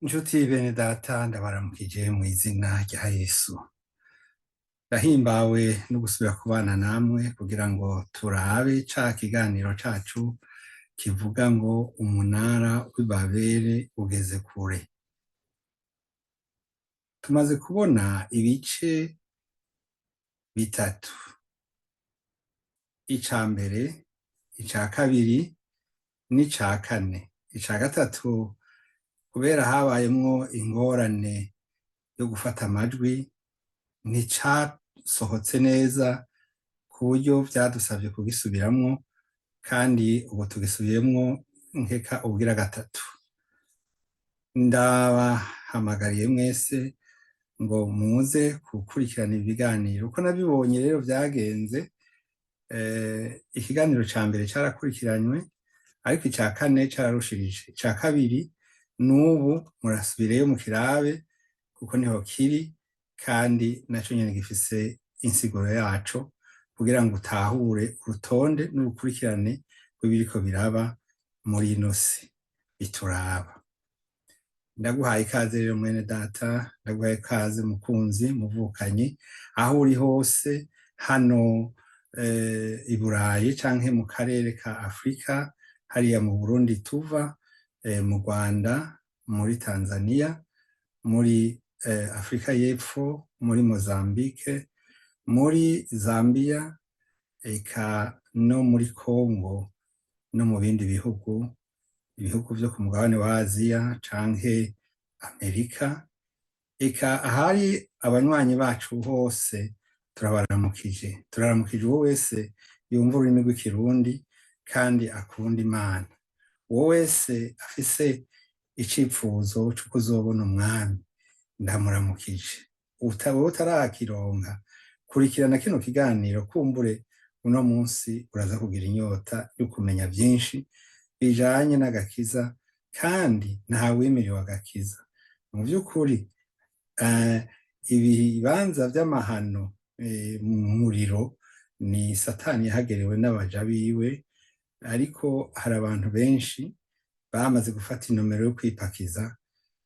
Nshuti bene data, ndabaramukije mw'izina rya Yesu. Ndahimbawe no gusubira kubana namwe kugira ngo turabe ca kiganiro cacu kivuga ngo umunara w'Ibabere ugeze kure. Tumaze kubona ibice bitatu: ica mbere, ica kabiri n'ica kane. Ica gatatu, kubera habayemwo ingorane yo gufata amajwi, nticasohotse neza ku buryo vyadusavye kugisubiramwo, kandi ubu tugisubiyemwo nkeka ubugira gatatu. Ndabahamagariye mwese ngo muze gukurikirana ibiganiro. Uko nabibonye rero vyagenze, ikiganiro ca mbere carakurikiranywe, ariko ica kane cararushirije. Ica kabiri n'ubu murasubireyo mukirabe, kuko niho kiri, kandi naco nyene gifise insiguro yaco kugira ngo utahure urutonde n'urukurikirane rw'ibiriko biraba muri ino si bituraba. Ndaguhaye ikaze rero mwene data, ndaguhaye ikaze mukunzi, muvukanyi, aho uri hose hano i Burayi canke mu karere ka Afrika, hariya mu Burundi tuva, mu Rwanda, muri Tanzania, muri Afrika y'Epfo, muri Mozambique, muri Zambia, eka no muri Congo, no mu bindi bihugu, ibihugu vyo ku mugabane wa Aziya canke Amerika, eka ahari abanywanyi bacu hose turabaramukije. Turaramukije uwo wese yumva ururimi rw'Ikirundi kandi akunda Imana, uwo wese afise icipfuzo co kuzobona Umwami, ndamuramukije. Wowe utarakironka, kurikirana kino kiganiro, kumbure uno munsi uraza kugira inyota yo kumenya vyinshi bijanye n'agakiza, kandi ntawimiriwe agakiza. Mu vy'ukuri, ibibanza vy'amahano mu muriro ni Satani yahagerewe n'abaja biwe, ariko hari abantu benshi bamaze gufata inomero yo kwipakiza,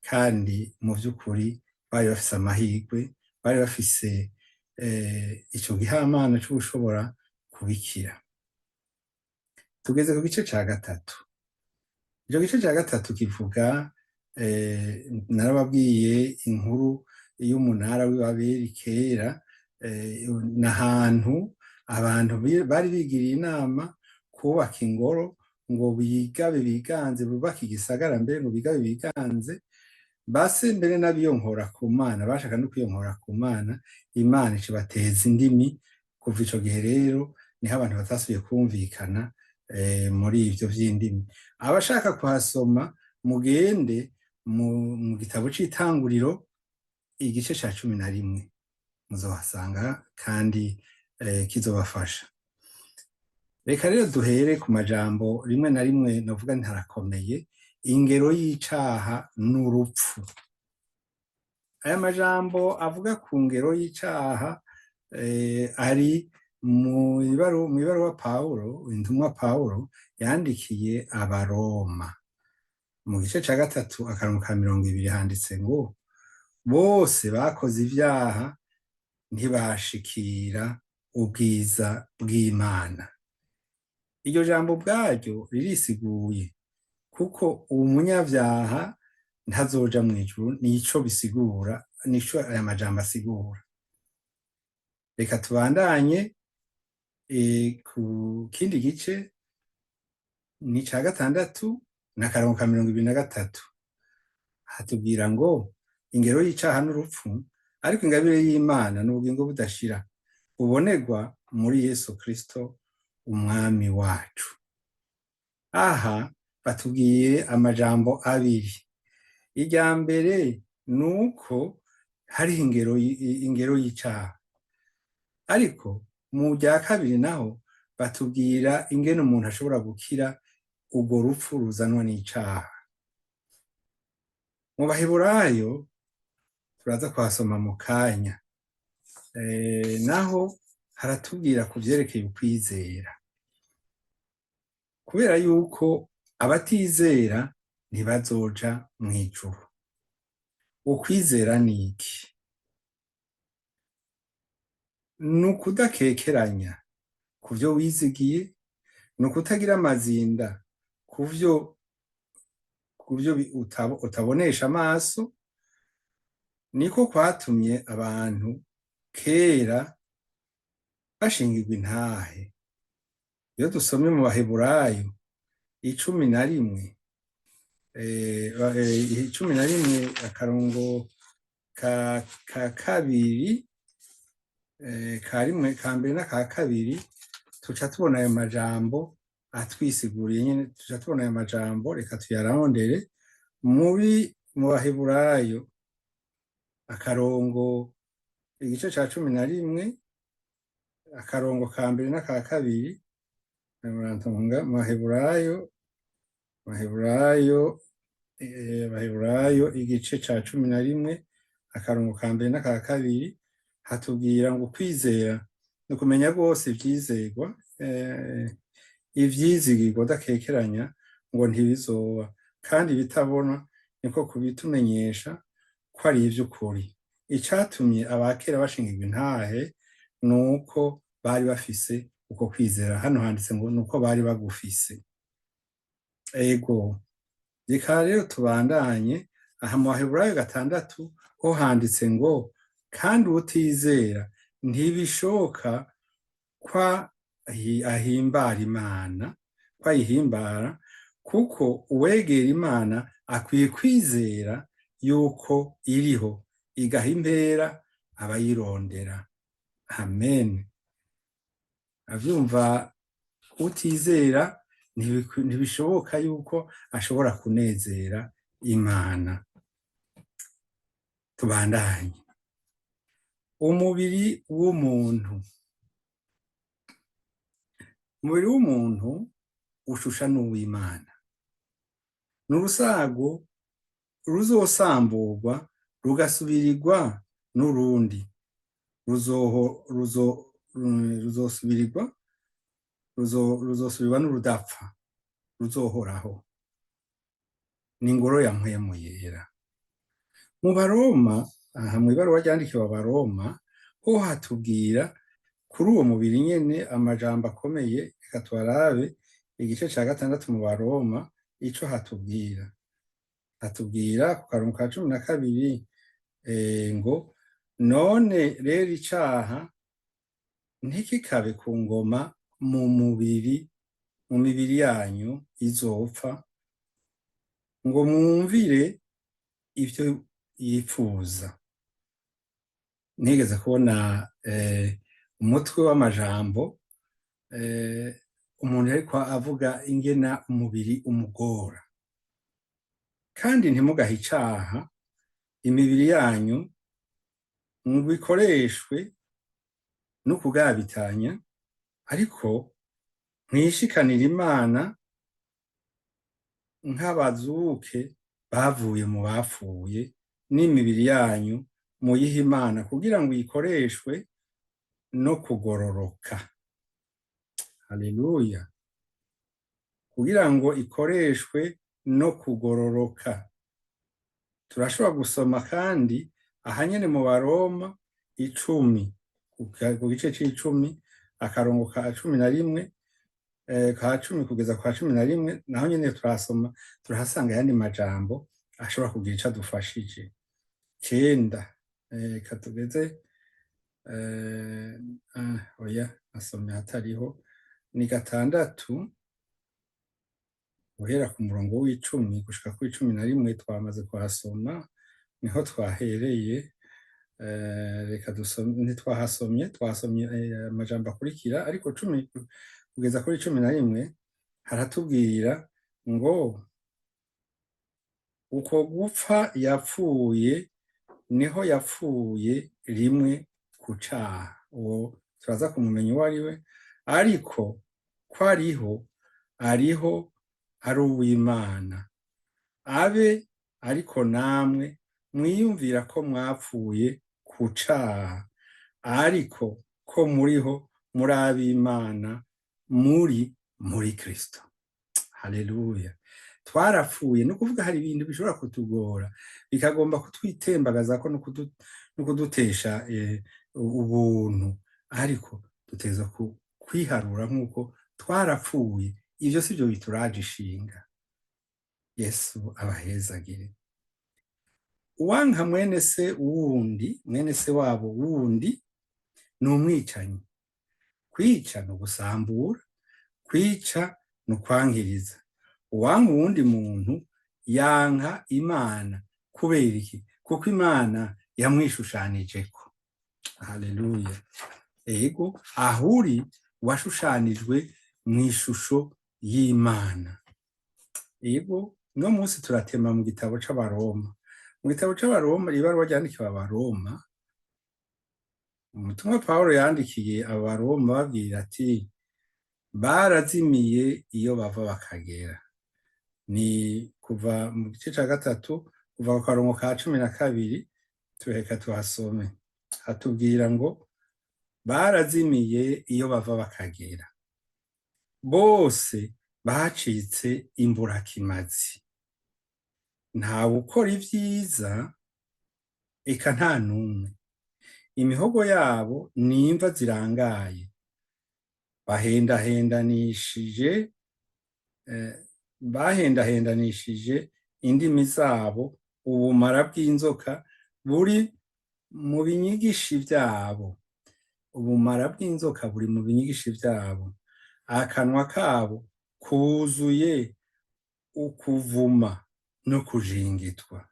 kandi mu vy'ukuri bari bafise amahirwe, bari bafise ico gihamana co gushobora kubikira. Tugeze ku gice ca gatatu. Ico gice ca gatatu kivuga, narababwiye inkuru y'umunara w'Ibaberi kera, n'ahantu abantu bari bigiriye inama kubaka ingoro ngo bigabe biganze, bubake igisagara mbere ngo bigabe biganze, base mbere n'abiyonkora ku Mana, bashaka no kwiyonkora ku Mana. Imana ica ibateza indimi. Kuva ico gihe rero niho abantu batasubiye kumvikana muri ivyo vy'indimi. Abashaka kuhasoma, mugende mu gitabo c'Itanguriro, igice ca 11, muzohasanga kandi kizobafasha. Reka rero duhere ku majambo rimwe na rimwe novuga ntarakomeye: ingero y'icaha n'urupfu. Aya majambo avuga ku ngero y'icaha ari mw'ibaruwa Pawulo, intumwa Pawulo yandikiye Abaroma, mu gice ca gatatu, akarongo ka 20, handitse ngo: "Bose bakoze ivyaha, ntibashikira ubwiza bw'Imana." Iryo jambo ubwaryo ririsiguye, kuko umunyavyaha ntazoja mw'ijuru, nico bisigura, nico aya majambo asigura. Reka tubandanye ku kindi gice, ni ica gatandatu n'akarongo ka 23, hatubwira ngo: "Ingero y'icaha n'urupfu, ariko ingabire y'Imana n'ubugingo budashira bubonerwa muri Yesu Kristo Umwami wacu." Aha batubwiye amajambo abiri. Irya mbere ni uko hariho ingero y'icaha, ariko mu rya kabiri naho batubwira ingene umuntu ashobora gukira urwo rupfu ruzanwa n'icaha. Mu Baheburayo, turaza kuhasoma mu kanya, naho haratubwira ku vyerekeye ukwizera, kubera yuko abatizera ntibazoja mw'ijuru. Ukwizera ni iki? Ni ukudakekeranya ku vyo wizigiye, ni ukutagira amazinda ku vyo utabonesha amaso. Niko kwatumye abantu kera bashingirwa intahe. Iyo dusomye mu Baheburayo 11, 11 akarongo ka kabiri, ka rimwe, ka mbere n'aka kabiri, tuca tubona ayo majambo atwisiguriye nyene. Tuca tubona ayo majambo, reka tuyarondere mu Baheburayo, akarongo, igice ca 11, akarongo ka mbere n'aka kabiri. Murantunga, mu Baheburayo igice ca 11, akarongo ka mbere n'aka kabiri, hatubwira ngo ukwizera ni ukumenya rwose ivyizerwa, ivyizigirwa udakekeranya ngo ntibizoba, kandi ibitabona niko kubitumenyesha ko ari ivy'ukuri. Icatumye abakera bashingirwa intahe nuko bari bafise uko kwizera. Hano handitse ngo nuko bari bagufise. Ego, reka rero tubandanye. Aha mu Baheburayo 6 ho handitse ngo kandi uwutizera ntibishoboka ko ahimbara Imana, ko ayihimbara, kuko uwegera Imana akwiye kwizera yuko iriho, igaha impera abayirondera. Amen. Avyumva, utizera ntibishoboka yuko ashobora kunezera Imana. Tubandanye. Umubiri w'umuntu. Umubiri w'umuntu ushusha n'uw'Imana. Ni urusago ruzosamburwa rugasubirirwa n'urundi, ruzosubirirwa, ruzosubirwa n'urudapfa ruzohoraho. Ni ingoro ya Mpwemu Yera. Mu Baroma, aha mw'ibaruwa ryandikiwe Abaroma, ho hatubwira kuri uwo mubiri nyene amajambo akomeye. Reka tuharabe igice ca 6 mu Baroma ico hatubwira. Hatubwira ku karongo ka 12 ngo none rero icaha ntikikabe ku ngoma mu mubiri, mu mibiri yanyu izopfa, ngo mwumvire ivyo yipfuza. Nigeze kubona umutwe w'amajambo, umuntu yariko avuga ingena umubiri umugora. Kandi ntimugahe icaha imibiri yanyu ngo ikoreshwe no kugabitanya, ariko mwishikanire Imana nk'abazuke bavuye mu bapfuye, n'imibiri yanyu muyihe Imana kugira ngo ikoreshwe no kugororoka. Haleluya! Kugira ngo ikoreshwe no kugororoka. Turashobora gusoma kandi ahanyene mu Baroma 10, ku gice c'icumi, akarongo ka 11, ka 10 kugeza kwa 11, naho nyene turasoma, turahasanga ayandi majambo ashobora kugira ico adufashije. 9, katugeze, oya, nasomye hatariho, ni 6 guhera ku murongo w'10 gushika kuri 11. Twamaze kuhasoma, niho twahereye. Reka dusome, ntitwahasomye, twasomye amajambo akurikira, ariko 10 kugeza kuri 11 haratubwira ngo uko gupfa yapfuye niho yapfuye rimwe ku caha, uwo turaza kumumenya uwo ari we, ariko ko ariho, ariho ari uw'Imana. Abe ariko namwe mwiyumvira ko mwapfuye ku caha, ariko ko muriho muri ab'Imana muri Kristo. Haleluya! Twarapfuye, ni ukuvuga hari ibintu bishobora kutugora, bikagomba kutwitembagazako no kudutesha ubuntu, ariko dutegerezwa kwiharura nk'uko twarapfuye. Ivyo sivyo bituraje ishinga. Yesu abahezagire. Uwanka mwene se wundi, mwene se wabo wundi, ni umwicanyi. Kwica ni ugusambura, kwica ni ukwankiriza. Uwanka uwundi muntu yanka Imana. Kubera iki? Kuko Imana yamwishushanijeko. Haleluya! Ego, ahuri washushanijwe mw'ishusho y'Imana. Ego, uno munsi turatema mu gitabo c'Abaroma. Mu gitabo c'Abaroma, ibaruwa ryandikiwe Abaroma, umutumwa Pawulo yandikiye Abaroma babwira ati: "Barazimiye iyo bava bakagera." Ni kuva mu gice ca 3, kuva ku karongo ka 12, tureka tuhasome. Hatubwira ngo: "Barazimiye iyo bava bakagera, bose bacitse imburakimazi, ntawukora ivyiza, eka nta n'umwe. Imihogo yabo ni imva zirangaye, bahendahendanishije bahendahendanishije indimi zabo. Ubumara bw'inzoka buri mu binyigishi vyabo, ubumara bw'inzoka buri mu binyigishi vyabo. Akanwa kabo kuzuye ukuvuma no kujingitwa.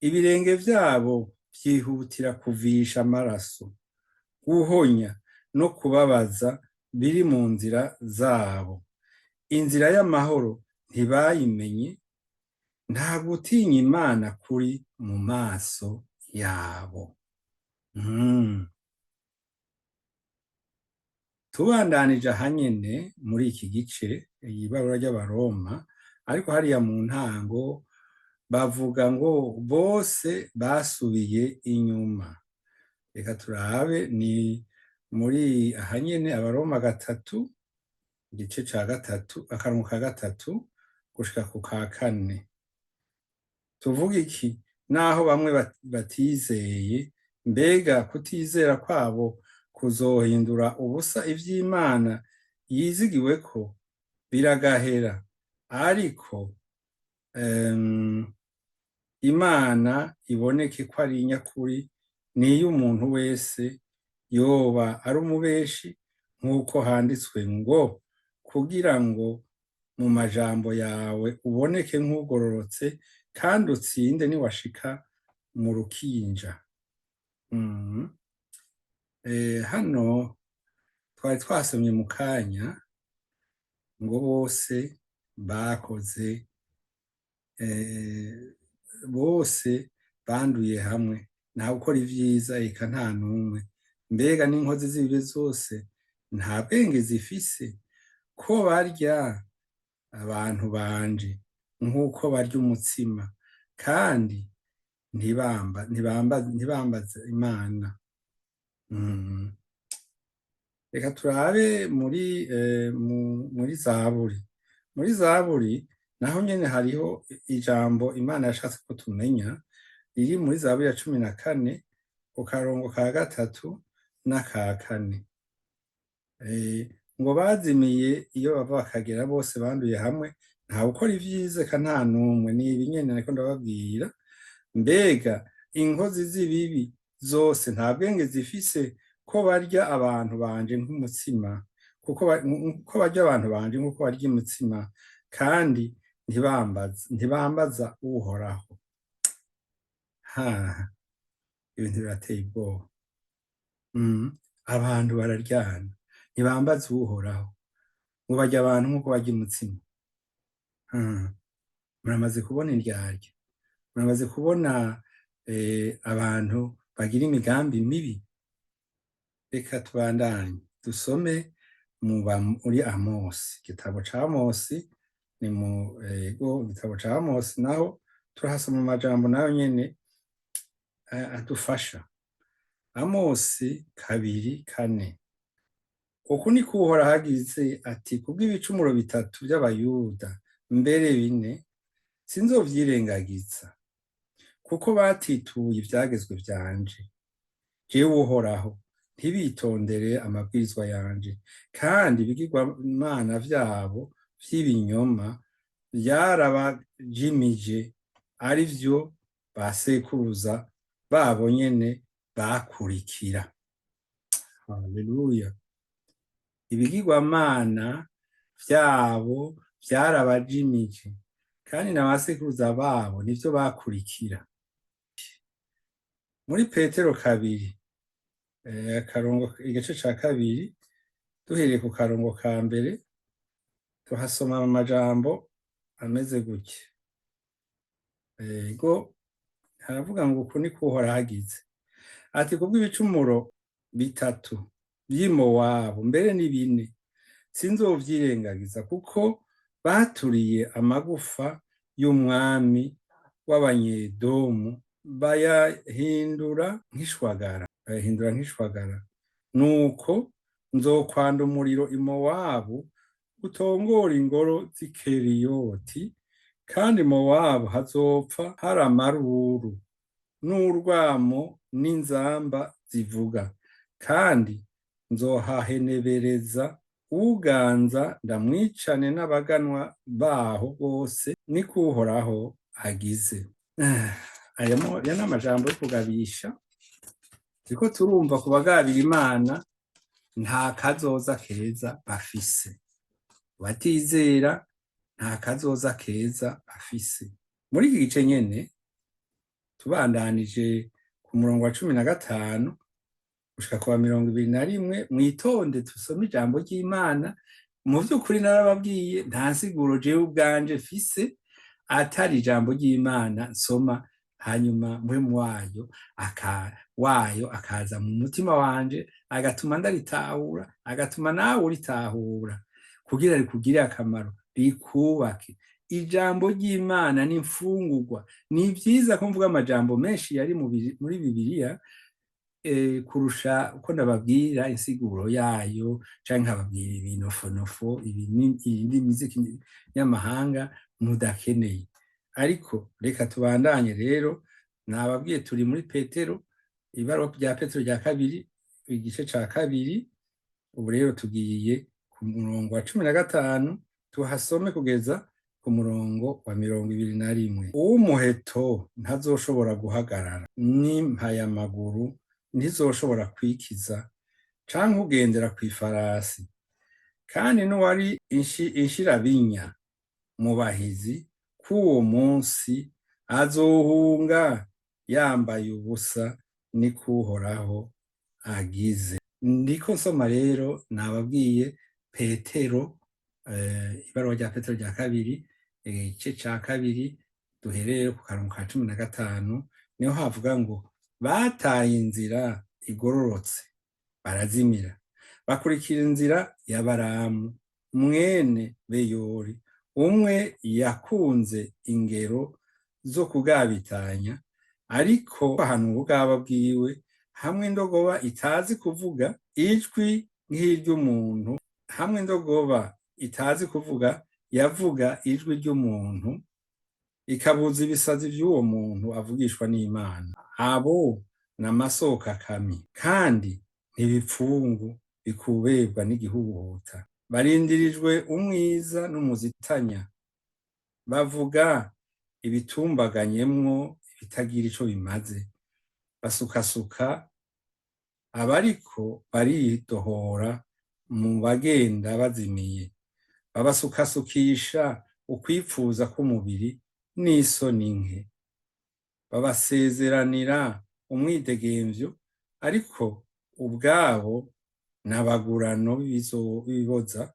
Ibirenge vyabo vyihutira kuvisha amaraso. Guhonya no kubabaza biri mu nzira zabo. Inzira y'amahoro ntibayimenye, nta gutinya Imana kuri mu maso yabo." Tubandanije ahanyene muri iki gice, ibaruwa ry'Abaroma, ariko hariya mu ntango bavuga ngo bose basubiye inyuma. Reka turabe, ni muri ahanyene Abaroma 3, igice ca 3, akarongo ka 3 gushika ku ka 4. Tuvuga iki? Naho bamwe batizeye, mbega kutizera kwabo kuzohindura ubusa ivy'Imana yizigiweko? Biragahera! Ariko Imana iboneke ko ari inyakuri, niyo umuntu wese yoba ari umubeshi, nk'uko handitswe ngo: "Kugira ngo mu majambo yawe uboneke nk'ugororotse, kandi utsinde niwashika mu rukinja." Hano twari twasomye mu kanya ngo bose bakoze, bose banduye hamwe, nta gukora ivyiza, eka nta n'umwe. Mbega n'inkozi z'ibibi zose nta bwenge zifise, ko barya abantu banje nk'uko barya umutsima, kandi ntibambaze Imana? Reka turabe muri Zaburi. Muri Zaburi naho nyene hariho ijambo Imana yashatse ko tumenya, riri muri Zaburi ya 14, ku karongo ka 3 n'aka 4. Ngo bazimiye iyo bava bakagera, bose banduye hamwe, nta gukora ivyiza, eka nta n'umwe. Ni ibi nyene nariko ndababwira. Mbega inkozi z'ibibi zose nta bwenge zifise, ko barya abantu banje nk'umutsima, kuko ko barya abantu banje nk'uko barya imitsima, kandi ntibambaza Uhoraho? Ha, ibintu birateye ubwoba. Abantu bararyana, ntibambaza Uhoraho, ngo barya abantu nk'uko barya umutsima. Muramaze kubona indyarya, muramaze kubona abantu bagira imigambi mibi. Reka tubandanye dusome muri Amosi, igitabo ca Amosi. Ni mu ego, igitabo ca Amosi naho turahasoma amajambo nayo nyene adufasha. Amosi 2:4: "Uku niko Uhoraho agize ati: kubw'ibicumuro bitatu vy'Abayuda, mbere bine." Sinzovyirengagiza, kuko batituye ivyagezwe vyanje, jewe Uhoraho, ntibitondere amabwirizwa yanje, kandi ibigirwamana vyabo vy'ibinyoma vyarabajimije, ari vyo ba sekuruza babo nyene bakurikira. Haleluya! Ibigirwamana vyabo vyarabajimije, kandi na ba sekuruza babo nivyo bakurikira. Muri Petero kabiri, akarongo, igice ca kabiri, duhereye ku karongo ka mbere, tuhasoma amajambo ameze gutya. Ego, haravuga ngo: "Uku niko Uhoraho agize ati: kubw'ibicumuro bitatu vy'i Mowabu, mbere ni bine, sinzovyirengagiza, kuko baturiye amagufa y'umwami w'Abanyedomu, bayahindura nk'ishwagara, bayahindura nk'ishwagara. Nuko nzokwanda umuriro i Mowabu, utongora ingoro z'i Keriyoti, kandi Mowabu hazopfa hari amaruru n'urwamo n'inzamba zivuga, kandi nzohahenebereza uganza, ndamwicane n'abaganwa baho bose, niko Uhoraho agize." Aya ni amajambo yo kugabisha. Turiko turumva ku bagabira Imana nta kazoza keza bafise, batizera nta kazoza keza bafise. Muri iki gice nyene, tubandanije ku murongo wa 15 gushika ku wa 21. Mwitonde tusome ijambo ry'Imana. Mu vy'ukuri narababwiye, nta nsiguro jewe ubwanje mfise atari ijambo ry'Imana nsoma, hanyuma Mpwemu wayo akaza mu mutima wanje, agatuma ndaritahura, agatuma nawe uritahura, kugira rikugirire akamaro, rikubake. Ijambo ry'Imana ni imfungurwa. Ni vyiza ko mvuga amajambo menshi yari muri Bibiliya kurusha uko ndababwira insiguro yayo, canke nkababwira ibinofonofo, indimi z'ikinyamahanga mudakeneye. Ariko reka tubandanye rero. Nababwiye, turi muri Petero, ibaruwa rya Petero rya kabiri, igice ca kabiri. Ubu rero tugiye ku murongo wa 15, tuhasome kugeza ku murongo wa 21. "Uw'umuheto ntazoshobora guhagarara, n'impayamaguru ntizoshobora kwikiza, canke ugendera kw'ifarasi. Kandi n'uwari inshirabinya mu bahizi k'uwo munsi azohunga yambaye ubusa, niko Uhoraho agize." Ndiko nsoma rero, nababwiye, Petero, ibaruwa rya Petero rya kabiri, igice ca kabiri, duhereye ku karongo ka 15, niho havuga ngo: "Bataye inzira igororotse, barazimira, bakurikira inzira ya Baramu mwene Beyori, umwe yakunze ingero zo kugabitanya, ariko ahantu ubugaba bwiwe, hamwe indogoba itazi kuvuga ijwi nk'iry'umuntu, hamwe indogoba itazi kuvuga yavuga ijwi ry'umuntu, ikabuza ibisazi vy'uwo muntu avugishwa n'Imana. Abo n'amasoko akamye, kandi ntibipfungu bikuberwa n'igihuhuta, barindirijwe umwiza n'umuzitanya, bavuga ibitumbaganyemwo ibitagira ico bimaze, basukasuka abariko baridohora mu bagenda bazimiye, babasukasukisha ukwipfuza kw'umubiri n'isoni nke, babasezeranira umwidegemvyo, ariko ubwabo n'abagurano b'ibiboza,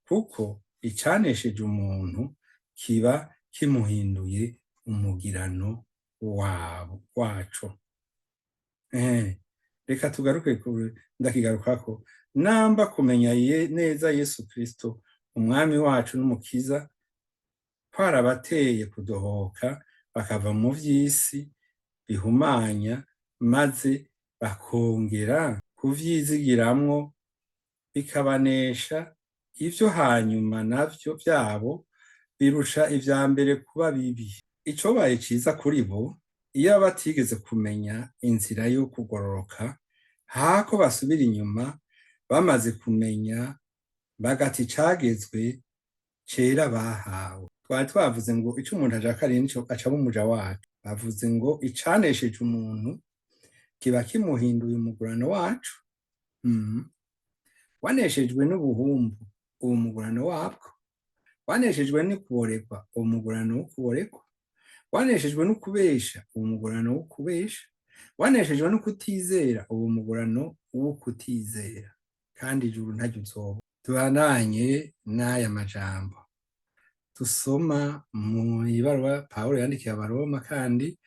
kuko icanesheje umuntu kiba kimuhinduye umugirano wabo waco." Reka tugaruke, ndakigarukako. Namba kumenya neza Yesu Kristo umwami wacu n'umukiza kwarabateye kudohoka bakava mu vy'isi bihumanya, maze bakongera kuvyizigiramwo bikabanesha, ivyo hanyuma navyo vyabo. Birusha ivya mbere kuba bibi. Icobaye ciza kuri bo, iyo batigeze kumenya inzira yo kugororoka, hako basubira inyuma bamaze kumenya, bagata icagezwe cera bahawe. Twari twavuze ngo ico umuntu ashaka nico acaba umuja waco. Bavuze ngo icanesheje umuntu kiba kimuhinduye umugurano wacu. Waneshejwe n'ubuhumbu, uba umugurano wabwo. Waneshejwe n'ukuboregwa, uba umugurano wo kuboregwa. Waneshejwe n'ukubesha, uba umugurano wo kubesha. Waneshejwe no kutizera, uba umugurano wo kutizera. Kandi ijuru ntaryo uzoba. Tubandanye n'aya majambo dusoma mu ibaruwa Pawulo yandikiye Abaroma, kandi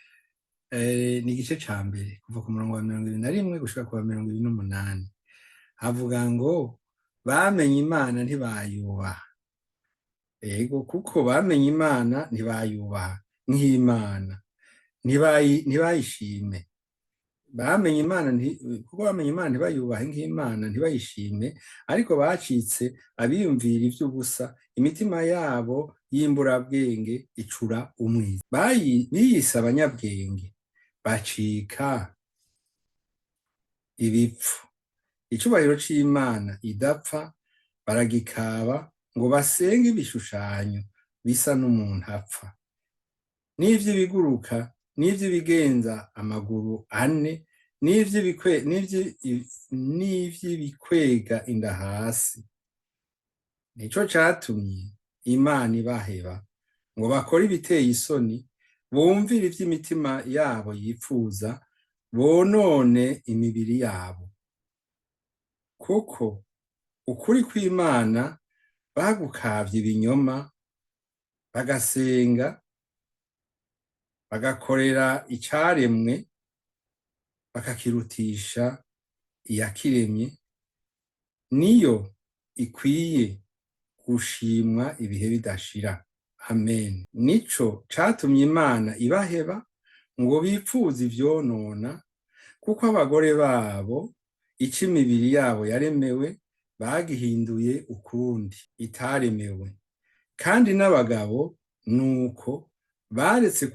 ni igice ca mbere, kuva ku murongo wa 21 gushika ku wa 28. Havuga ngo bamenye Imana ntibayubaha. Ego, kuko bamenye Imana ntibayubaha nk'Imana, ntibayishime. Bamenye Imana, kuko bamenye Imana ntibayubahe nk'Imana, ntibayishime, ariko bacitse abiyumvira ivy'ubusa, imitima yabo y'imburabwenge icura umwiza. Biyise abanyabwenge, bacika ibipfu. Icubahiro c'Imana idapfa baragikaba ngo basenge ibishushanyo bisa n'umuntu apfa, n'ivy'ibiguruka, n'ivy'ibigenza amaguru ane, n'ivy'ibikwega inda hasi. Nico catumye Imana ibaheba ngo bakore ibiteye isoni, bumvire ivy'imitima yabo yipfuza, bonone imibiri yabo. Kuko ukuri kw'Imana bagukavye ibinyoma, bagasenga bagakorera icaremwe, bakakirutisha iyakiremye, niyo ikwiye gushimwa ibihe bidashira. Amen. Nico catumye Imana ibaheba ngo bipfuze ivyonona, kuko abagore babo ico imibiri yabo yaremewe bagihinduye ukundi itaremewe. Kandi n'abagabo nuko baretse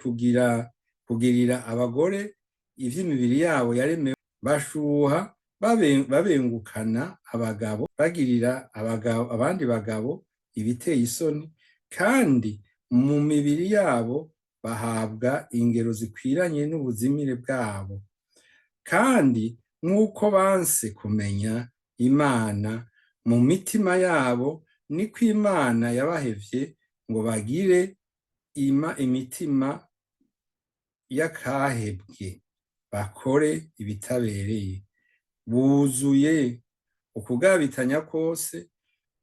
kugirira abagore ivy'imibiri yabo yaremewe, bashuha babengukana abagabo, bagirira abagabo abandi bagabo ibiteye isoni, kandi mu mibiri yabo bahabwa ingero zikwiranye n'ubuzimire bwabo. Kandi nk'uko banse kumenya Imana mu mitima yabo, niko Imana yabahevye ngo bagire imitima y'akahebwe, bakore ibitabereye. Buzuye ukugabitanya kwose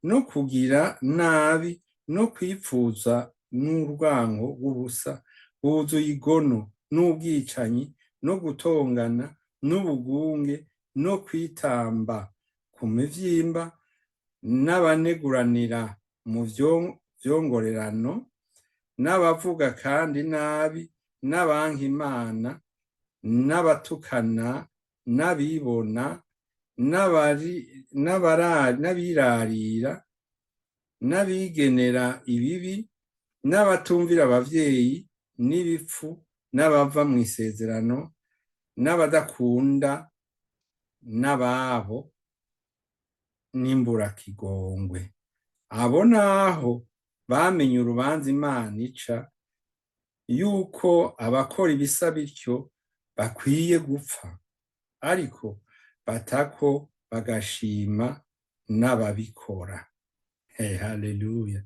no kugira nabi no kwipfuza n'urwango rw'ubusa, buzuye igono n'ubwicanyi no gutongana n'ubugunge no kwitamba ku mivyimba, n'abaneguranira mu vyongorerano, n'abavuga kandi nabi, n'abanka Imana, n'abatukana, n'abibona, n'abirarira, n'abigenera ibibi, n'abatumvira abavyeyi, n'ibipfu, n'abava mw'isezerano, n'abadakunda n'ababo, n'imburakigongwe. Abo naho bamenye urubanza Imana ica, yuko abakora ibisa bityo bakwiye gupfa, ariko batako bagashima n'ababikora. Hey, haleluya!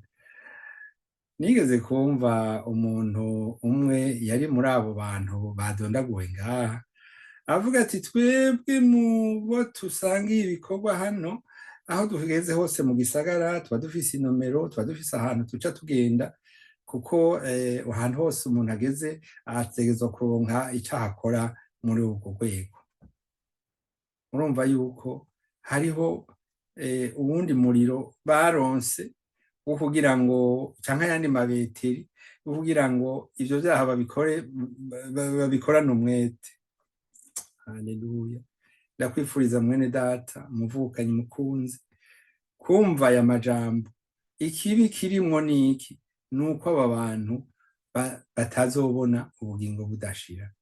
Nigeze kumva umuntu umwe yari muri abo bantu badondaguwe ngaha avuga ati: "Twebwe mu bo tusangiye ibikorwa hano, aho tugeze hose mu gisagara tuba dufise inomero, tuba dufise ahantu tuca tugenda, kuko ahantu hose umuntu ageze ategerezwa kuronka ico ahakora muri ubwo rwego." Murumva yuko hariho uwundi muriro baronse wo kugira ngo, canke ayandi mabeteri yo kugira ngo ivyo vyaha babikore, babikorane umwete. Haleluya! Ndakwifuriza, mwene data, muvukanyi mukunzi, kumva aya majambo. Ikibi kirimwo niki? Nuko aba bantu batazobona ubugingo budashira.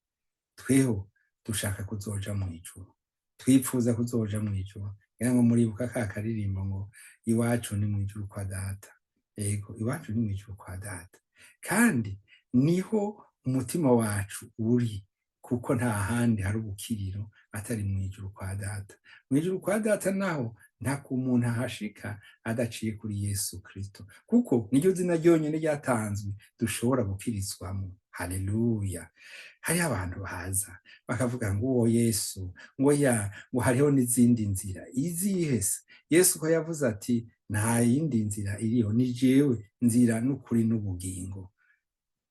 Tweho dushaka kuzoja mw'ijuru, twipfuza kuzoja mw'ijuru. Ngira ngo muribuka ka karirimbo ngo "Iwacu ni mw'ijuru kwa Data". Ego, iwacu ni mw'ijuru kwa Data, kandi niho umutima wacu uri, kuko nta handi hari ubukiriro atari mw'ijuru kwa Data. Mw'ijuru kwa Data naho nta ku muntu ahashika adaciye kuri Yesu Kristo, kuko niryo zina ryonyene ryatanzwe dushobora gukirizwamo. Haleluya! Hariho abantu baza bakavuga ngo uwo Yesu, ngo ya ngo hariho n'izindi nzira. Izihe se? Yesu ko yavuze ati: "Nta yindi nzira iriho, ni jewe nzira n'ukuri n'ubugingo."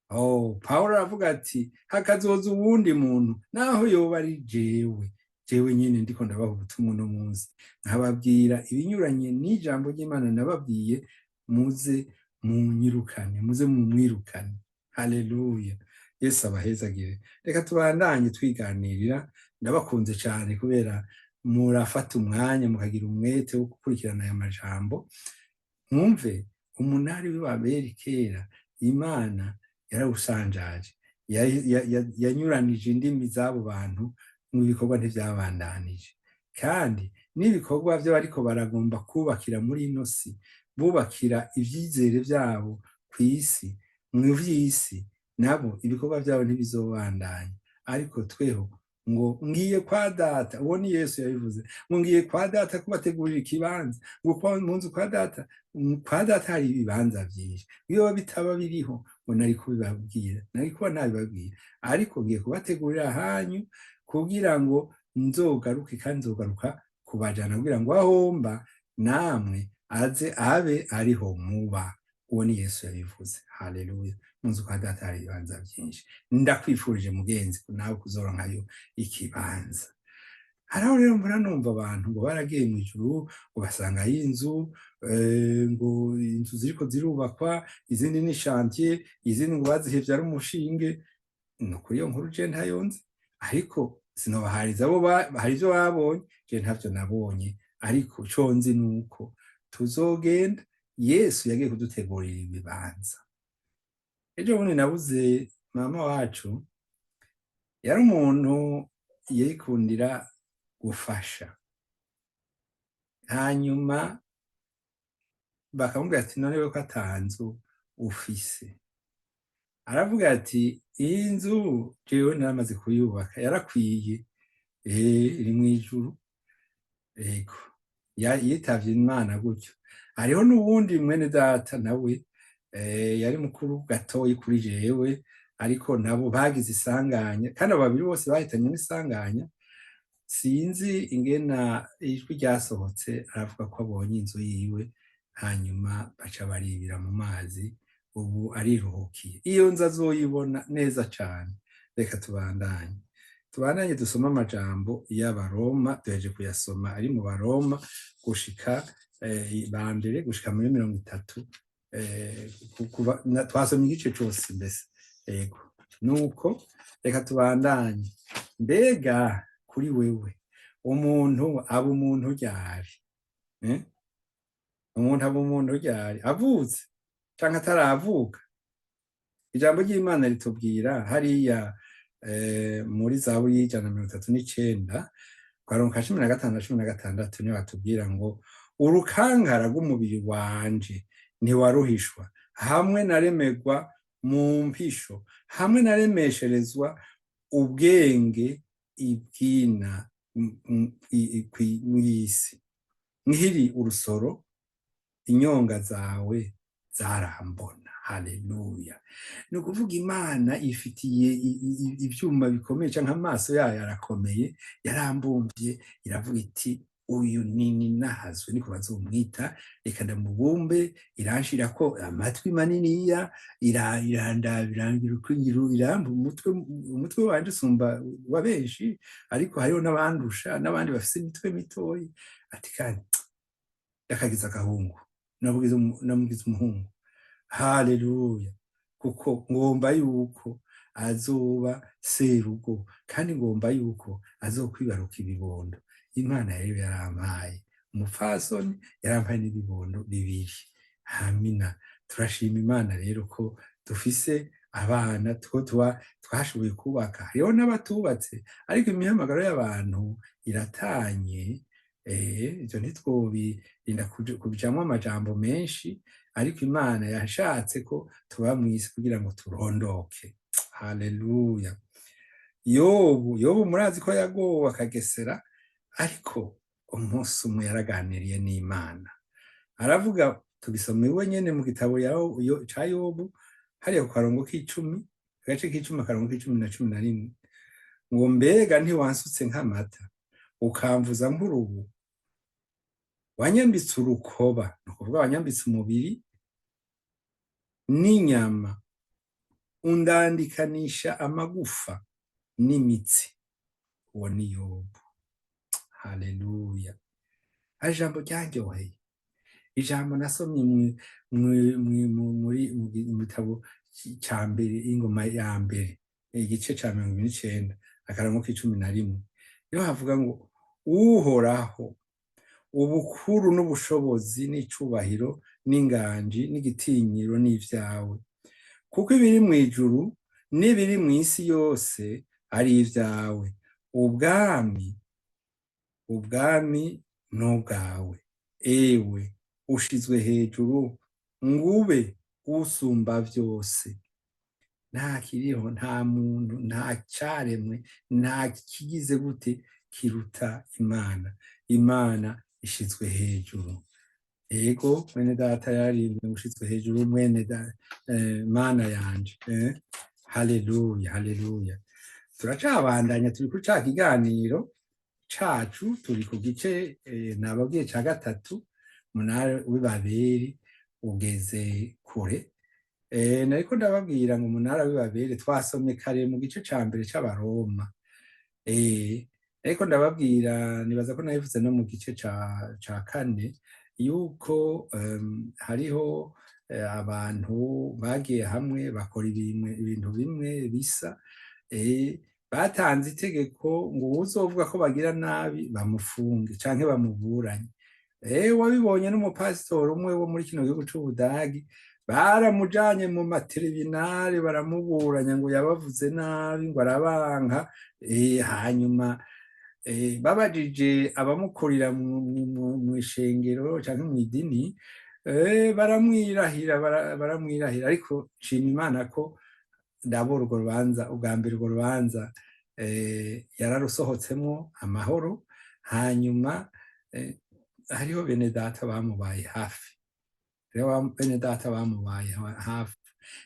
Oh, Pawulo aravuga ati: "Hakazoza uwundi muntu, naho yoba ari jewe nyine ndiko ndabaha ubutumwa uno munsi, nkababwira ibinyuranye n'ijambo ry'Imana nababwiye, muze munyirukane, muze mumwirukane." Haleluya! Yesu abahezagire. Reka tubandanye twiganirira. Ndabakunze cyane kubera murafata umwanya, mukagira umwete wo gukurikirana aya majambo. Mwumve, umunara w'i Babeli kera Imana yarawusanjaje, yanyuranije indimi z'abo bantu, mu bikorwa ntivyabandanije. Kandi n'ibikorwa vy'abariko baragomba kubakira muri ino si, bubakira ivyizere vyabo kw'isi, mu vy'isi, nabo ibikorwa vyabo ntibizobandanya. Ariko tweho ngo "Ngiye kwa Data", uwo ni Yesu yabivuze, ngo "Ngiye kwa Data kubategurira ikibanza", ngo mu nzu kwa Data hari ibibanza vyinshi. Iyo bitaba biriho, ngo nari kubibabwira, nari kuba nabibabwira. Ariko ngiye kubategurira ahanyu kugira ngo nzogaruke, kandi nzogaruka kubajana, kugira ngo ahomba namwe aze abe ariho muba. Uwo ni Yesu yabivuze. Haleluya! Mu nzu kwa Data hari ibibanza byinshi. Ndakwifurije, mugenzi, nawe kuzoronkayo ikibanza. Haraho rero mbona numva abantu ngo baragiye mu ijuru, ngo basangayo inzu, ngo inzu ziriko zirubakwa, izindi ni chantier, izindi ngo bazihevye ari umushinge. Ni ukuri iyo nkuru je ntayo nzi, ariko sinobahariza bo hari ivyo babonye, je ntavyo nabonye. Ariko ico nzi nuko tuzogenda, Yesu yagiye kudutegurira ibibanza. Ejo bundi nabuze mama wacu. Yari umuntu yikundira gufasha. Hanyuma bakamubwira ati: "None we ko ata nzu ufise?" Aravuga ati: "Iyi nzu jewe naramaze kuyubaka, yarakwiye, iri mw'ijuru." Ego, yitavye Imana gutyo. Hariho n'uwundi mwene data nawe yari mukuru gatoyi kuri jewe, ariko nabo bagize isanganya, kandi abo babiri bose bahitanye n'isanganya. Sinzi ingena ijwi ryasohotse, aravuga ko abonye inzu yiwe, hanyuma baca baribira mu mazi. Ubu ariruhukiye, iyo nzu azoyibona neza cane. Reka tubandanye dusome amajambo y'Abaroma. Duheje kuyasoma ari mu Baroma gushika ba mbere gushika muri 30. Twasomye igice cose mbese. Ego, nuko reka tubandanye. Mbega kuri wewe, umuntu aba umuntu ryari? Umuntu aba umuntu ryari? Avutse canke ataravuka? Ijambo ry'Imana ritubwira hariya muri Zaburi y'139, karongo ka 15 na 16, niyo batubwira ngo: "Urukankara rw'umubiri wanje ntiwaruhishwa, hamwe naremegwa mu mpisho, hamwe naremesherezwa ubwenge ibwina mw'isi. Nkiri urusoro, inyonga zawe zarambona." Haleluya! Ni ukuvuga Imana ifitiye ivyuma bikomeye, canke amaso yayo arakomeye. Yarambumvye, iravuga iti: "Uyu ni nahazwe, niko bazomwita, reka ndamubumbe." Iranshirako amatwi maniniya, irandaba, irangira uko, irampa umutwe. Umutwe wanje usumba wa benshi, ariko hariho n'abandusha n'abandi bafise imitwe mitoyi. Ati: "Kandi yakagize agahungu, namugize umuhungu." Haleluya! Kuko ngomba yuko azoba serugo, kandi ngomba yuko azokwibaruka ibibondo. Imana rero yarampaye umupfasoni, yarampaye n'ibibondo bibiri. Hamina. Turashima Imana rero ko dufise abana two tuba twashoboye kubaka. Hariho n'abatubatse, ariko imihamagaro y'abantu iratanye. Ivyo ntitwobirinda kubijamwo amajambo menshi, ariko Imana yashatse ko tuba mw'isi kugira ngo turondoke. Haleluya! Yobu murazi ko yagowe akagesera, ariko umunsi umwe yaraganiriye n'Imana, aravuga. Tubisoma iwe nyene mu gitabo ca Yobu, hariya ku karongo k'icumi, agace k'icumi, akarongo k'icumi na 11, ngo: "Mbega ntiwansutse nk'amata, ukamvuza nk'urubu? Wanyambitse urukoba", ni ukuvuga wanyambitse umubiri n'inyama, "undandikanisha amagufa n'imitsi." Uwo ni Yobu. Haleluya! Hari ijambo ryanryoheye, ijambo nasomye mu gitabo ca mbere, Ingoma ya mbere, igice ca 29, akarongo k'11. Niho havuga ngo: "Uhoraho, ubukuru n'ubushobozi n'icubahiro n'inganji n'igitinyiro n'ivyawe, kuko ibiri mw'ijuru n'ibiri mw'isi yose ari ivyawe. Ubwami n'ubwawe, ewe ushizwe hejuru ngube usumba vyose." Nta kiriho, nta muntu, nta caremwe, nta kigize gute kiruta Imana. Imana ishizwe hejuru. Ego, mwene data yararimbye ngo: "Ushizwe hejuru, mwene Mana yanje." Haleluya, haleluya! Turacabandanya, turi kuri ca kiganiro cacu, turi ku gice nababwiye ca gatatu. Umunara w'Ibaberi ugeze kure. Nariko ndababwira ngo umunara w'Ibaberi twasomye kare mu gice ca mbere c'Abaroma. Ariko ndababwira, nibaza ko nabivuze no mu gice ca kane, yuko hariho abantu bagiye hamwe bakora ibintu bimwe bisa. Batanze itegeko ngo uwuzovuga ko bagira nabi bamufunge canke bamuburanye. Wabibonye n'umupasitori umwe wo muri kino gihugu c'Ubudagi, baramujanye mu matribunal, baramuburanya ngo yabavuze nabi, ngo arabanka. Hanyuma babajije abamukurira mw'ishengero canke mw'idini, baramwirahira, baramwirahira. Ariko nshima Imana ko ndabura urwo rubanza. Ubwa mbere urwo rubanza yararusohotsemwo amahoro. Hanyuma hariho bene data bamubaye hafi, hariho bene data bamubaye hafi.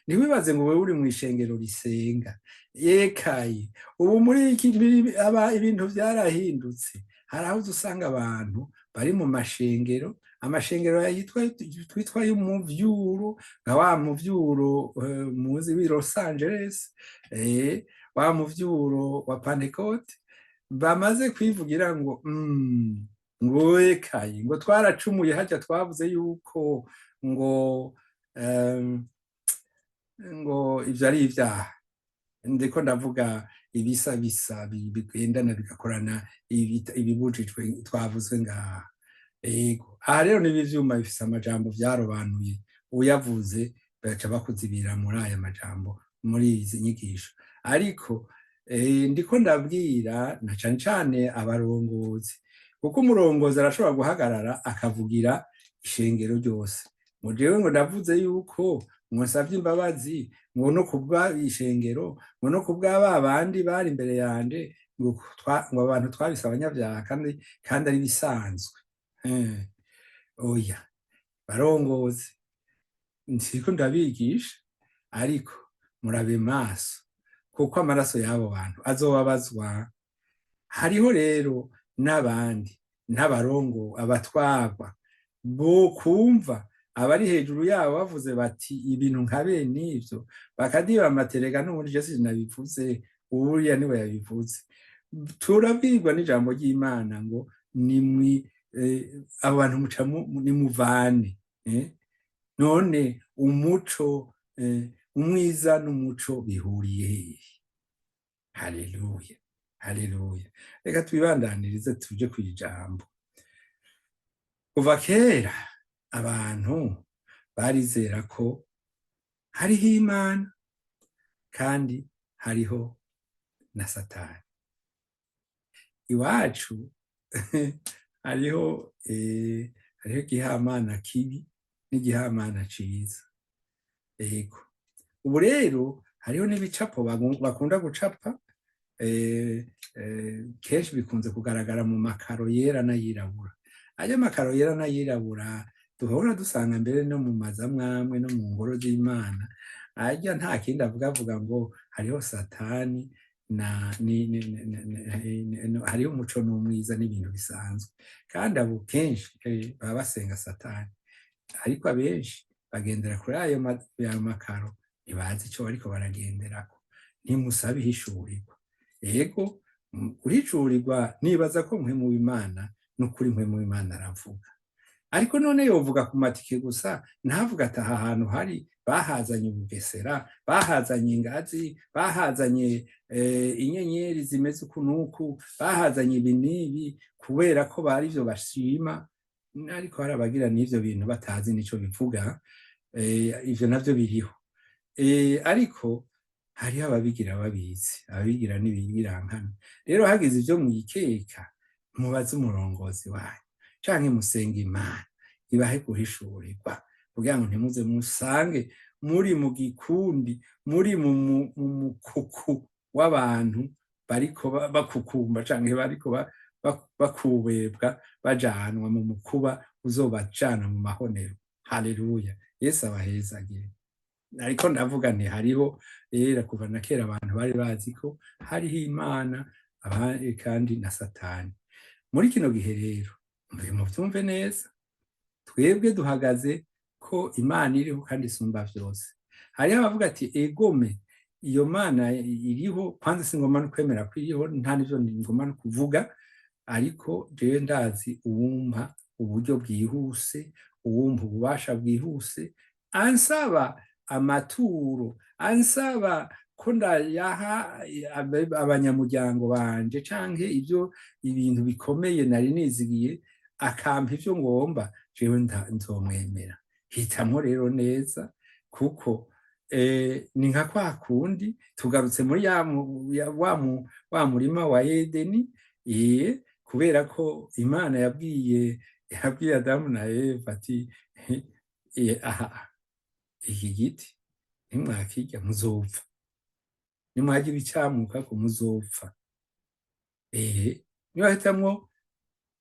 Ntiwibaze ngo wewe uri mw'ishengero risenga yekaye. Ubu muri iki aba ibintu vyarahindutse. Hari aho uza usanga abantu bari mu mashengero, amashengero yitwa twitwa y'umuvyuro, nka wa muvyuro muzi w'i Los Angeles, wa muvyuro wa Pentecote, bamaze kwivugira ngo ngo ekaye, ngo twaracumuye, harya twavuze yuko ngo ivyo ari ivyaha. Ndiko ndavuga ibisa bisa bigendana, bigakorana ibibujijwe twavuzwe ngaha. Ego, aha rero niba ivyuma bifise amajambo vyarobanuye, uyavuze baca bakuzibira muri aya majambo, muri izi nyigisho. Ariko ndiko ndabwira na cane cane abarongozi, kuko umurongozi arashobora guhagarara akavugira ishengero ryose, ngo jewe ngo ndavuze yuko ngo nsavye imbabazi, ngo no kubwa ishengero, ngo no kubwa ba bandi bari imbere yanje, ngo abantu twabise abanyabyaha kandi ari bisanzwe. Oya, barongozi, nsiko ndabigisha, ariko murabe maso, kuko amaraso y'abo bantu azobabazwa. Hariho rero n'abandi n'abarongo, abatwagwa bo kumva abari hejuru yabo bavuze bati ibintu nka bene ivyo, bakadiba amaterega. N'ubundi je sinabivuze, uriya niwe yabivuze. Turabwirwa n'ijambo ry'Imana ngo nimwi abo bantu muca nimuvane. None umuco, umwiza n'umuco bihuriye hehe? Haleluya, haleluya! Reka twibandanirize, tuje kw'ijambo. Kuva kera abantu Barizera ko hariho Imana kandi hariho na Satani. Iwacu hariho igihamana kibi n'igihamana ciza. Ego, ubu rero hariho n'ibicapo bakunda gucapa, kenshi bikunze kugaragara mu makaro yera n'ayirabura. Arya makaro yera n'ayirabura duhora dusanga mbere no mu mazu amwamwe no mu ngoro z'Imana, arya nta kindi avuga, avuga ngo hariho Satani na ni, ni, ni, ni, hariho umuco n'umwiza n'ibintu bisanzwe. Kandi abo kenshi baba basenga Satani, ariko abenshi bagendera kuri ayo makaro ntibazi ico bariko baragenderako. Ntimusabe ihishurirwa. Ego, guhishurirwa, nibaza ko Mpwemu w'Imana, n'ukuri Mpwemu w'Imana aravuga. Ariko none yovuga ku matike gusa, ntavuga ati aha hantu hari bahazanye ubugesera, bahazanye ingazi, bahazanye inyenyeri zimeze uku n'uku, bahazanye ibi n'ibi, kubera ko bari ivyo bashima. Ariko hari abagira n'ivyo bintu batazi nico bivuga, ivyo navyo biriho. Ariko hariho ababigira babizi, ababigira n'ibigirankana. Rero hagize ivyo mwikeka, mubaze umurongozi wanyu canke musenge Imana ibahe guhishurirwa, kugira ngo ntimuze musange muri mu gikundi, muri mu mukuku w'abantu bariko bakukumba canke bariko bakubebwa bajanwa mu mukuba uzobajana mu mahonero. Haleluya, Yesu abahezagire. Ariko ndavuga nti hariho rero kuva na kera abantu bari bazi ko hariho Imana kandi na Satani. Muri kino gihe rero, muvyumve neza, twebwe duhagaze ko Imana iriho kandi isumba vyose. Hariho abavuga ati egome, iyo Mana iriho, kwanza singomba no kwemera ko iriho, nta n'ivyo ngomba no kuvuga, ariko jewe ndazi uwumpa uburyo bwihuse, uwumpa ububasha bwihuse, ansaba amaturo, ansaba ko ndayaha abanyamuryango banje canke ivyo ibintu bikomeye nari nizigiye, akampa ivyo ngomba, jewe nzomwemera. Hitamwo rero neza, kuko ni nka kwa kundi tugarutse muri wa murima wa Edeni, kubera ko Imana yabwiye Adamu na Eva ati aha iki giti ntimwakirya muzopfa, nimwarya ibicamukako muzopfa. Niwahitamwo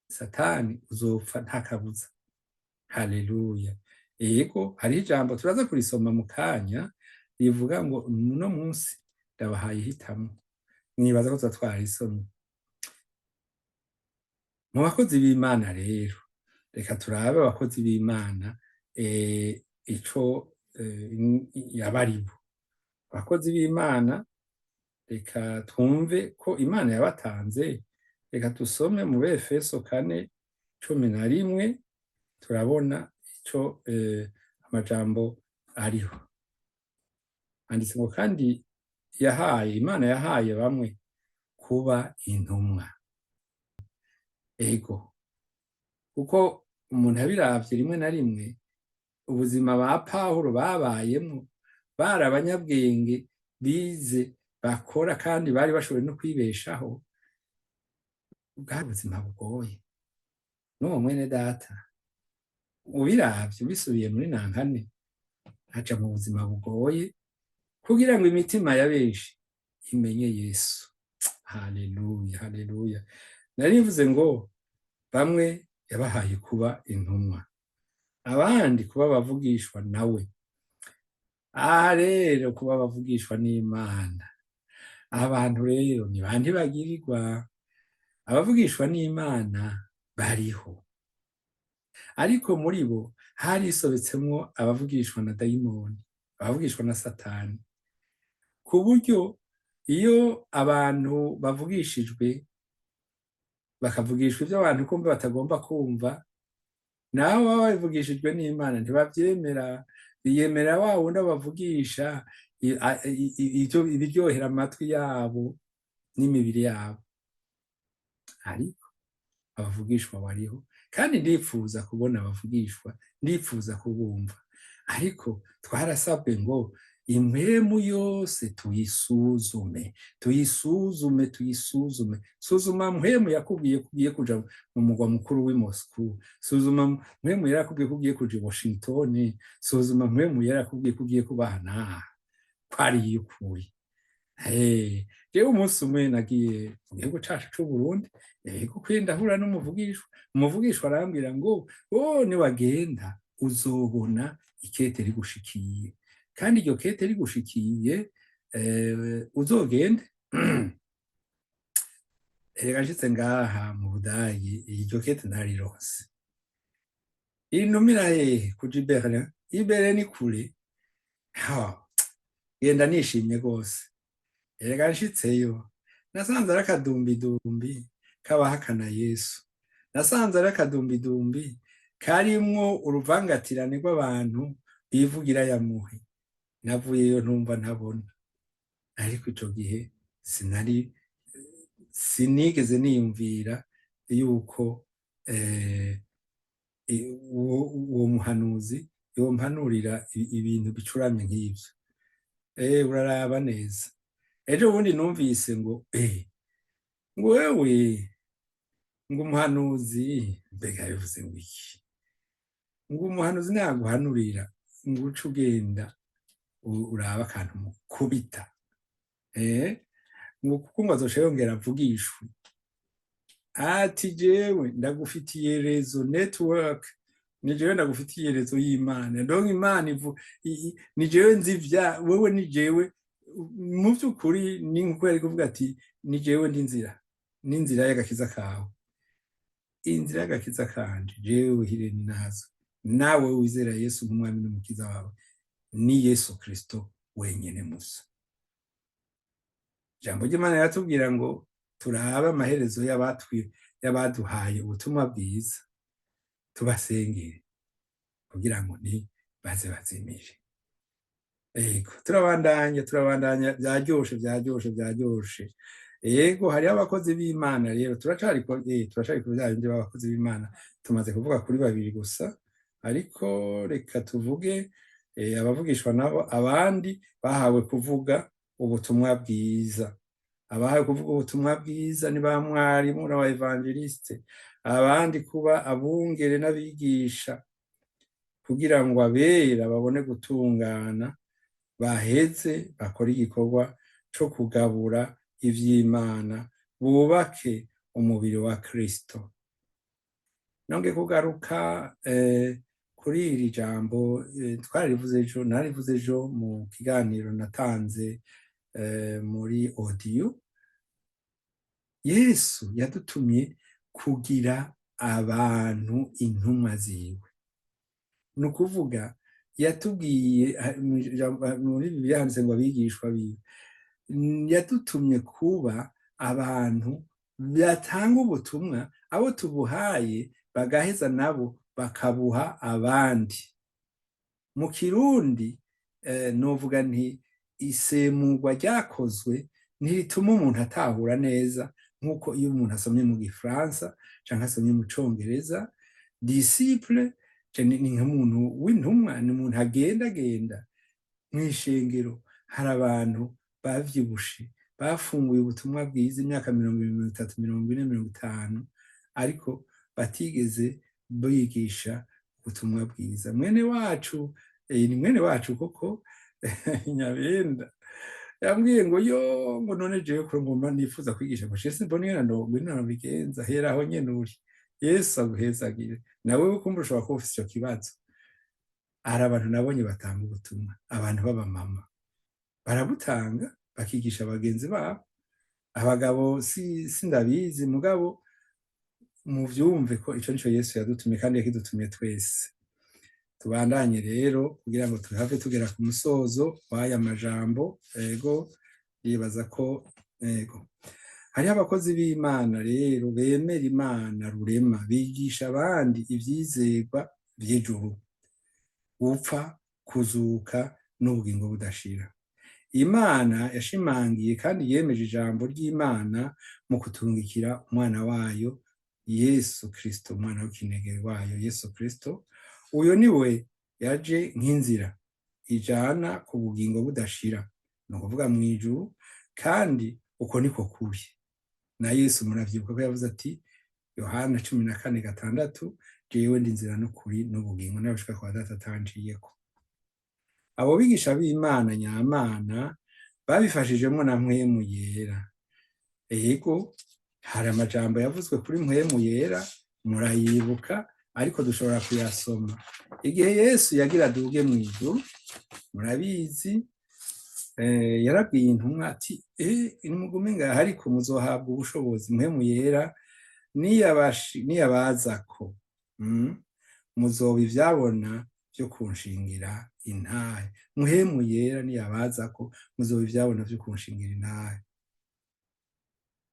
Satani uzopfa nta kabuza. Haleluya. Ego, hariho ijambo turaza kurisoma mu kanya rivuga ngo uno munsi ndabahaye ihitamo. Nibaza ko tuba twararisomye. Mu bakozi b'Imana rero, reka turabe abakozi b'Imana ico yabaribo. Abakozi b'Imana, reka twumve ko Imana yabatanze. Reka dusome mu Befeso 4:11, turabona ico amajambo ariho. Handitse ngo kandi yahaye, Imana yahaye bamwe kuba intumwa. Ego, kuko umuntu abiravye rimwe na rimwe, ubuzima ba Pawulo babayemwo, bari abanyabwenge bize bakora kandi bari bashoboye no kwibeshaho, bwari ubuzima bugoye. N'uwo mwene data ubiravye ubisubiye muri nankane, aja mu buzima bugoye kugira ngo imitima ya benshi imenye Yesu. Haleluya, haleluya. Nari mvuze ngo bamwe yabahaye kuba intumwa, abandi kuba abavugishwa nawe. Aha rero kuba abavugishwa n'Imana, abantu rero ni bande bagirirwa? Abavugishwa n'Imana bariho, ariko muri bo harisobetsemwo abavugishwa na dayimoni, abavugishwa na Satani, ku buryo iyo abantu bavugishijwe, bakavugishwa ivyo abantu kumva batagomba kumva, nabo baba babivugishijwe n'Imana ntibavyemera, biyemera wa wundi abavugisha ibiryohera amatwi yabo n'imibiri yabo. Ariko abavugishwa bariho, kandi ndipfuza kubona abavugishwa, ndipfuza kubumva. Ariko twarasabwe ngo impwemu yose tuyisuzume, tuyisuzume, tuyisuzume. Suzuma mpwemu yakubwiye ko ugiye kuja mu mugwa mukuru w'i Moscou, suzuma mpwemu yarakubwiye ko ugiye kuja i Washington, suzuma mpwemu yarakubwiye ko ugiye kubaha naha, ko ari iy'ukuri. Jewe umunsi umwe nagiye mu gihugu cacu c'Uburundi, yego kwiye, ndahura n'umuvugishwa. Umuvugishwa arambwira ngo: "Oh, niwagenda uzobona ikete rigushikiye, kandi iryo kete rigushikiye uzogende." Erega nshitse ngaha mu Budagi, iryo kete narironse. Intumira hehe? Kuja i Berlin. I Berlin ni kure. Ha, genda nishimye rwose. Erega nshitseyo nasanze ari akadumbidumbi k'abahakana Yesu, nasanze ari akadumbidumbi karimwo uruvangatirane rw'abantu bivugira yamuhe. Navuyeyo ntumva ntabona. Ariko ico gihe sinari, sinigeze niyumvira yuko uwo muhanuzi yompanurira ibintu bicuramye nk'ivyo. Uraraba neza. Ejo bundi numvise ngo ngo wewe, ngo umuhanuzi, mbega yabivuze ngo iki? Ngo umuhanuzi naguhanurira ngo uce ugenda urabe akantu mukubita, ngo kuko ngo azoca yongera avugishwe. Ati: "Jewe ndagufitiye réseau, network, ni jewe ndagufitiye réseau y'Imana." Donc Imana ivu ni jewe nzi ivya wewe, ni jewe. Mu vy'ukuri ni nkuko yari kuvuga ati: "Ni jewe ndi nzira n'inzira y'agakiza kawe." Inzira y'agakiza kanje jewe Hireni nazo, nawe wizera Yesu nk'umwami n'umukiza wawe, ni Yesu Kristo wenyene musa. Ijambo ry'Imana riratubwira ngo turabe amaherezo y'abaduhaye ubutumwa bwiza, tubasengere kugira ngo ntibaze bazimire. Ego, turabandanya, turabandanya. Vyaryoshe, vyaryoshe, vyaryoshe. Ego, hariho abakozi b'Imana rero. Turacari ku vya bindi b'abakozi b'Imana. Tumaze kuvuga kuri babiri gusa, ariko reka tuvuge abavugishwa nabo. Abandi bahawe kuvuga ubutumwa bwiza, abahawe kuvuga ubutumwa bwiza ni ba mwarimu n'aba évangélistes, abandi kuba abungere n'abigisha, kugira ngo abera babone gutungana, baheze bakore igikorwa co kugabura ivy'Imana, bubake umubiri wa Kristo. Nonge kugaruka kuri iri jambo, twararivuze ejo, narivuze ejo mu kiganiro natanze muri audio. Yesu yadutumye kugira abantu intumwa ziwe. Ni ukuvuga yatubwiye muri Bibiliya handitse ngo abigishwa biwe. Yadutumye kuba abantu batanga ubutumwa, abo tubuhaye bagaheza nabo bakabuha abandi. Mu Kirundi novuga nti isemurwa ryakozwe ntirituma umuntu atahura neza nk'uko iyo umuntu asomye mu Gifaransa canke asomye mu Congereza. Disciple ni nk'umuntu w'intumwa, ni umuntu agendagenda mw'ishengero. Hari abantu bavyibushe, bafunguye ubutumwa bwiza imyaka 20, 30, 40, 50, ariko batigeze bigisha ubutumwa bwiza. Mwene wacu, ni mwene wacu koko, Nyabenda, yambwiye ngo yo, ngo none jewe ko ngomba nifuza kwigisha, ngo shese mbone ingene nobigenza. Hera aho nyene uri. Yesu aguhezagire. Nawe kumva ushobora kuba ufise ico kibazo. Hari abantu nabonye batanga ubutumwa, abantu b'abamama barabutanga, bakigisha bagenzi babo. Abagabo si sindabizi, mugabo muvyumve ko ico nico Yesu yadutumye, kandi yakidutumye twese. Tubandanye rero kugira ngo tuhave tugera ku musozo w'aya majambo. Ego, yibaza ko ego hariho abakozi b'Imana rero bemera Imana rurema, bigisha abandi ivyizerwa vy'ijuru, gupfa, kuzuka n'ubugingo budashira. Imana yashimangiye kandi yemeje ijambo ry'Imana mu kuturungikira umwana wayo Yesu Kristo, umwana w'ikinege wayo Yesu Kristo. Uyo ni we. Yaje nk'inzira ijana ku bugingo budashira, ni ukuvuga mw'ijuru, kandi uko niko kuri. Na Yesu muravyibuka ko yavuze ati, Yohana 14:6: "Jewe ndi inzira n'ukuri n'ubugingo, ntawushika kwa Data atanciyeko." Abo bigisha b'Imana nyamana babifashijemwo na Mpwemu Yera. Ego, hari amajambo yavuzwe kuri Mpwemu Yera, murayibuka, ariko dushobora kuyasoma. Igihe Yesu yagira aduge mw'ijuru, murabizi, yarabwiye intumwa ati: "Nimugume ngaha, ariko muzohabwa ubushobozi Mpwemu Yera niyabazako, muzoba ivyabona vyo kunshingira intahe." Mpwemu Yera niyabazako, muzoba ivyabona vyo kunshingira intahe.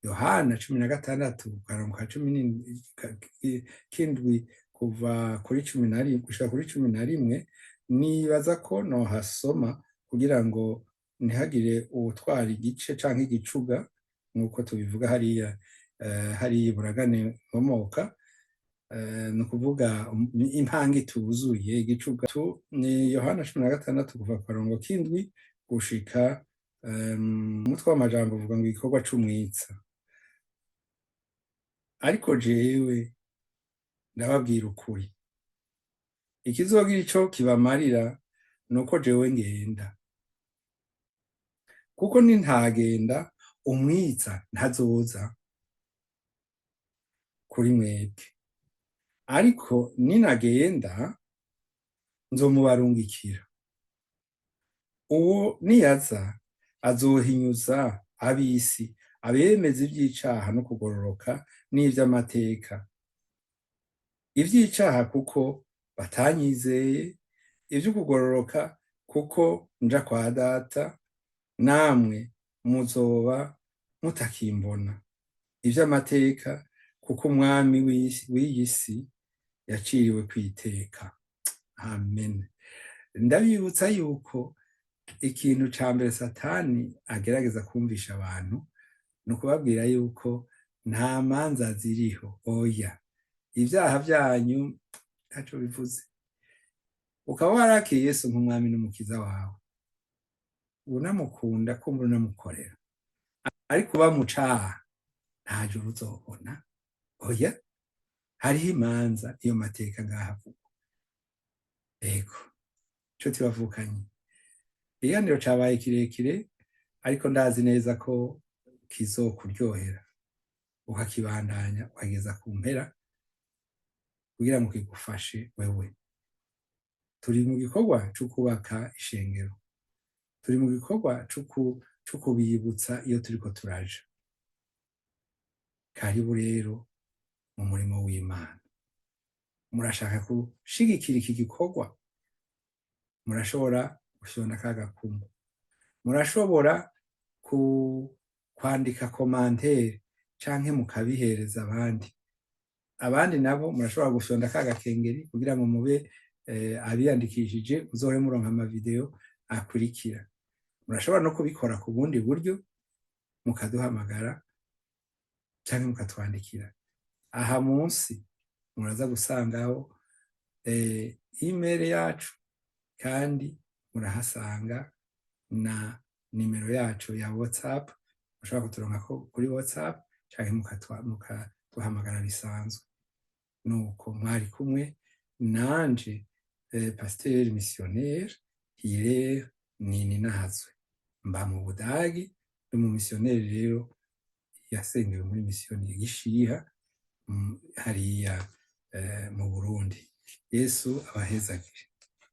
Yohana 16, karongo ka 17, kuva kuri 11 gushika kuri 11. Nibaza ko nohasoma kugira ngo ntihagire uwutwara igice canke igicuga, nk'uko tubivuga hariya hariya iburagane nkomoka, ni ukuvuga impanga ituzuye, igicuga. Ni Yohana 16, kuva ku karongo k'indwi gushika umutwe w'amajambo uvuga ngo igikorwa c'umwitsa. "Ariko jewe ndababwira ukuri, ikizogira ico kibamarira nuko jewe ngenda, kuko nintagenda umwitsa ntazoza kuri mwebwe, ariko ninagenda nzomubarungikira. Uwo niyaza azohinyuza ab'isi, abemeza ivy'icaha no kugororoka n'ivy'amateka. Ivy'icaha kuko batanyizeye, ivy'ukugororoka kuko nja kwa Data, namwe muzoba mutakimbona, ivy'amateka kuko umwami w'iyi si yaciriwe kwiteka." Amen. Ndabibutsa yuko ikintu ca mbere Satani agerageza kumvisha abantu ni ukubabwira yuko nta manza ziriho. Oya, ivyaha vyanyu ntaco bivuze. Ukaba warakiye Yesu nk'umwami n'umukiza wawe, unamukunda, kumva unamukorera, ariko uba mu caha, nta juru uzobona. Oya, hariho imanza, iyo mateka ngaha avugwa. Ego, nshuti bavukanye, ikiganiro cabaye kirekire, ariko ndazi neza ko kizokuryohera ukakibandanya ukageza ku mpera kugira ngo kigufashe wewe. Turi mu gikorwa co kubaka ishengero, turi mu gikorwa co kubibutsa iyo turiko turaja. Karibu rero mu murimo w'Imana. Murashaka gushigikira iki gikorwa, murashobora gufyonda ka gakumu, murashobora kwandika commentaire canke mukabihereza abandi. Abandi nabo murashobora gufyonda ka gakengeri kugira ngo mube abiyandikishije, muzohore muronka amavideo akurikira. Murashobora no kubikora ku bundi buryo, mukaduhamagara canke mukatwandikira. Aha munsi muraza gusangaho email yacu, kandi murahasanga na nimero yacu ya WhatsApp. Mushobora kuturonkako kuri WhatsApp canke mukaduhamagara bisanzwe. Nuko mwari kumwe nanje, Pasteur Missionnaire Hilaire Nininahazwe, mba mu Budagi, ndi mu missionnaire rero yasengewe muri misiyoni ya Gishiha hariya mu Burundi. Yesu abahezagire.